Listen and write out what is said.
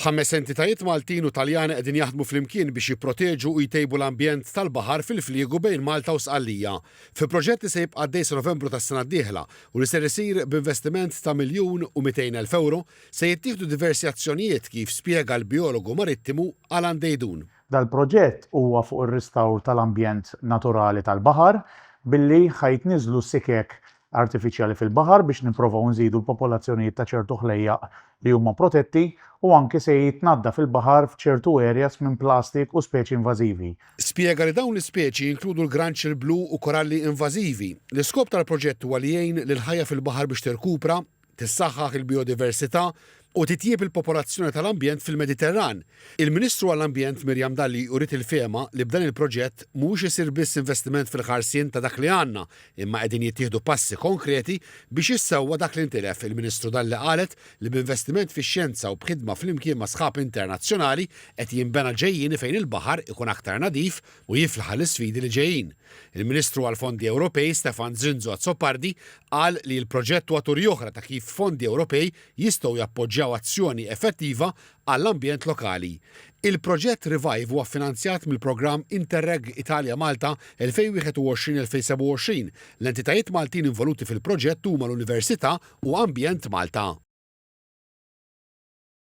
Ħames entitajiet Maltin u Taljani qegħdin jaħdmu flimkien biex jipproteġu u jtejbu l-ambjent tal-baħar fil-fliegu bejn Malta u Sqallija. Fi proġett li se jibqa' għaddej sa Novembru tas-sena d-dieħla u li ser isir b'investiment ta' 1,200,000 ewro, se jittieħdu diversi azzjonijiet kif spjega l-bijologu marittimu Alan Deidun. Dal-proġett huwa fuq ir-ristawr tal-ambjent naturali tal-baħar billi ħa jitniżżlu sikek artifiċjali fil-baħar biex nipprovaw nżidu l-popolazzjonijiet ta' ċertu ħlejjaq li huma protetti u anki se jitnaddaf il-baħar f'ċertu areas minn plastik u speċi invażivi. Spjega li dawn l-ispeċi jinkludu l-granċ il-blu u koralli invażivi. L-iskop tal-proġett huwa li jgħin lill-ħajja fil-baħar biex tirkupra, tissaħħaħ il-bijodiversità u titjieb il-popolazzjoni tal-ambjent fil-Mediterran. Il-Ministru għall-Ambjent Miriam Dalli uriet il-fehma li b'dan il-proġett mhuwiex isir biss investiment fil-ħarsien ta' dak li għandna imma qegħdin jittieħdu passi konkreti biex jissewwa dak li ntilef. Il-Ministru Dalli qalet li b'investiment fix-xjenza u b'ħidma flimkien ma' sħab internazzjonali qed jinbena ġejjieni fejn il-baħar ikun aktar nadif u jiflaħ għall-isfidi li ġejjin. Il-Ministru għall-Fondi Ewropej Stefan Zrinzo Azzopardi qal li l-proġett huwa turi oħra ta' kif fondi Ewropej jistgħu jappoġġjaw azzjoni effettiva għall-ambjent lokali. Il-proġett Revive huwa ffinanzjat mill-programm Interreg Italia Malta 2021-2027. L-entitajiet Maltin involuti fil-proġett huma l-Università u Ambjent Malta.